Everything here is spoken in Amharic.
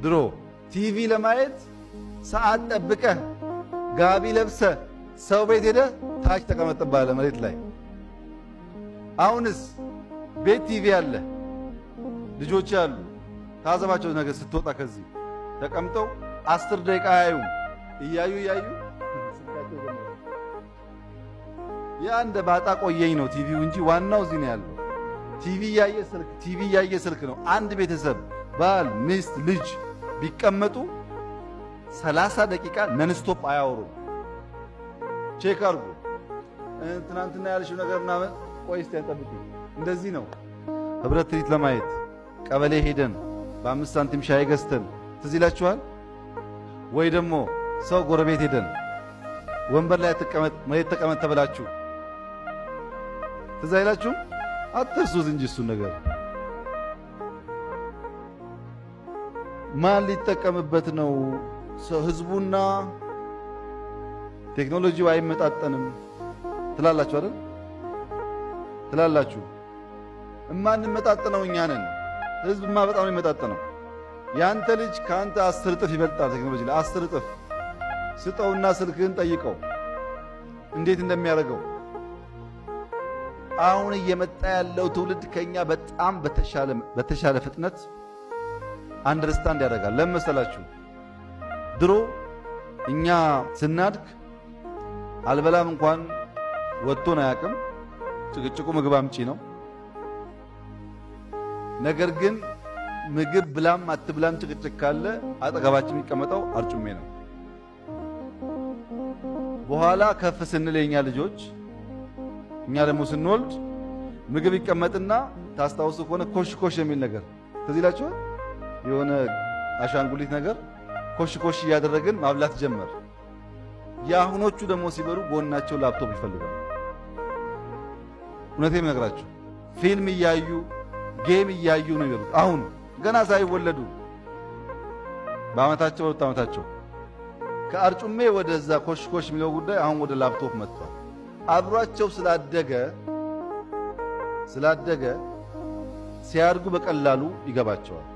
ድሮ ቲቪ ለማየት ሰዓት ጠብቀህ ጋቢ ለብሰህ ሰው ቤት ሄደህ ታች ተቀመጥ ትባላለህ መሬት ላይ። አሁንስ ቤት ቲቪ አለ፣ ልጆች አሉ። ታዘባቸው ነገር ስትወጣ ከዚህ ተቀምጠው 10 ደቂቃ አያዩም። እያዩ እያዩ ስልካቸው ይጀምራል። ያ እንደ ባጣ ቆየኝ ነው ቲቪው እንጂ ዋናው እዚህ ነው ያለው። ቲቪ እያየ ስልክ፣ ቲቪ እያየ ስልክ ነው። አንድ ቤተሰብ ባል፣ ሚስት፣ ልጅ ቢቀመጡ 30 ደቂቃ nonstop አያወሩም። Check አድርጉ። ትናንትና ያልሽው ነገር ምናምን፣ ቆይ እስቲ ጠብቂ። እንደዚህ ነው። ህብረት ትርኢት ለማየት ቀበሌ ሄደን በ5 ሳንቲም ሻይ ገዝተን ትዝ ይላችኋል? ወይ ደግሞ ሰው ጎረቤት ሄደን ወንበር ላይ ተቀመጥ መሬት ተቀመጥ ተብላችሁ ትዝ አይላችሁም? አትርሱት እንጂ እሱን ነገር ማን ሊጠቀምበት ነው? ህዝቡና ቴክኖሎጂው አይመጣጠንም ትላላችሁ አይደል? ትላላችሁ። እማንመጣጠነው እኛ ነን። ህዝብማ በጣም ነው የሚመጣጠነው። ያንተ ልጅ ከአንተ 10 እጥፍ ይበልጣል ቴክኖሎጂ ላይ፣ 10 እጥፍ። ስጠውና ስልክህን ጠይቀው እንዴት እንደሚያደርገው። አሁን እየመጣ ያለው ትውልድ ከኛ በጣም በተሻለ ፍጥነት understand ያደርጋል። ለምን መሰላችሁ? ድሮ እኛ ስናድግ አልበላም እንኳን ወጥቶን አያውቅም። ጭቅጭቁ ምግብ አምጪ ነው። ነገር ግን ምግብ ብላም አትብላም ጭቅጭቅ ካለ አጠገባችን የሚቀመጠው አርጩሜ ነው። በኋላ ከፍ ስንል የኛ ልጆች፣ እኛ ደግሞ ስንወልድ ምግብ ይቀመጥና ታስታውሱ ከሆነ ኮሽ ኮሽ የሚል ነገር ትዝ ይላችኋል። የሆነ አሻንጉሊት ነገር ኮሽ ኮሽ እያደረግን ማብላት ጀመር። የአሁኖቹ ደግሞ ሲበሉ ጎናቸው ላፕቶፕ ይፈልጋሉ። እውነቴን እነግራችሁ ፊልም እያዩ game እያዩ ነው የሚበሉት። አሁን ገና ሳይወለዱ በአመታቸው በ2 ዓመታቸው ከአርጩሜ ወደዛ ኮሽ ኮሽ የሚለው ጉዳይ አሁን ወደ ላፕቶፕ መጥቷል። አብሯቸው ስላደገ ሲያድጉ በቀላሉ ይገባቸዋል።